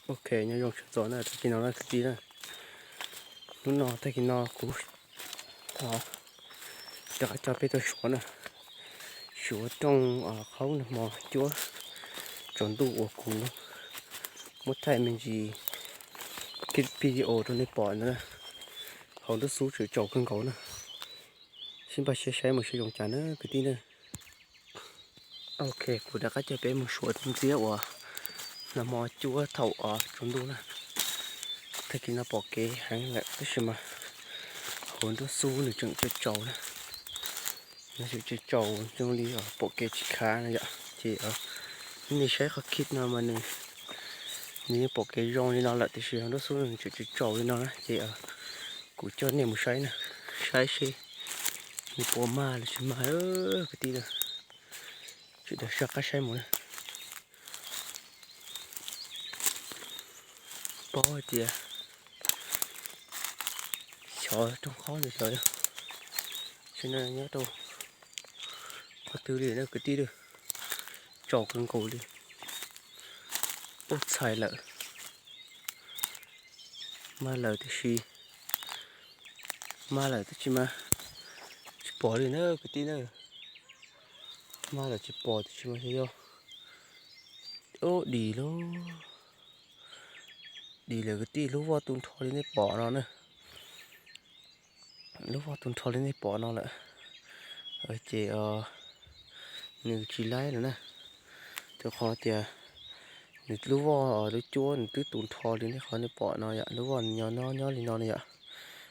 Ok, nyob zoo sawv daws na, tag kis no na kwv tij na. Hnub no tag kis no kuv rov qab coj peb tuaj suav na, suav rooj qhaub nag hmo cuab tsaus ntuj uas kuv muab thaij me ntsis video rau nej pom ntawd na. Hauv nruab xub tseem tsaus kawg nkaus na. Sib npaj siab saib mus saib zoo cas na kwv tij na. Ok, kuv rov qab coj peb mus suav ntxiab uas nag hmo cuab thaum tsaus ntuj na. Tag kis no pom kev heev lawm tab sis mas hauv nruab xub nws tseem tsaus tsaus na. Nws tseem tsaus tsaus zoo li pom kev tsis khav na yom. Ces nej saib qhov khib no mas nws, nws yeej pom kev zoo li no lawm tiam sis hauv nruab xub nws tseem tsaus tsaus li no na ces kuv coj nej mus saib na, saib seb nws puas mag los tsis mag kwv tij na. Sawv daws soj qab saib mus na. Paub hais tias xyov rooj qhaub ntawd xyov yog, tsis na nyob rau qhov twg li na kwv tij na. Tsaus kawg nkaus li. Ub, txhais lawm. Mag lawm tiam sis, mag lawm tab sis mas tsis pom li na kwv tij na. Mag lawm tsis pom tiam sis mas xyov yog, ub, dim lub, dim lawm kwv tij, lub voj tu nrho li nej pom no na. Lub voj tu nrho li nej pom no lawm. Ces nws tsis laib lawm na. Rau qhov tias nws lub voj, lub cuab nws twb tu nrho li nej, qhov nej pom no yom, lub voj nws nyob nyob li no na yom.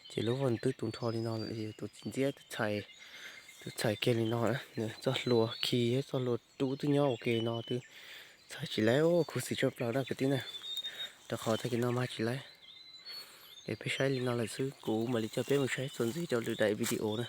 Ces lub voj nws twb tu nrho li no lawm, tus txiv ntxiab twb txhais kiag li no, nws txoj hlua khi, txoj hlua rub twb nyob ua ke no twb txhais tsis laib. Khuv xim tshaj plaws na kwv tij na. Rau qhov tag kis no mag tsis laib. Es peb saib li no lawm xwb, kuv mam li coj peb mus saib txuas ntxiv rau lwm daim video na.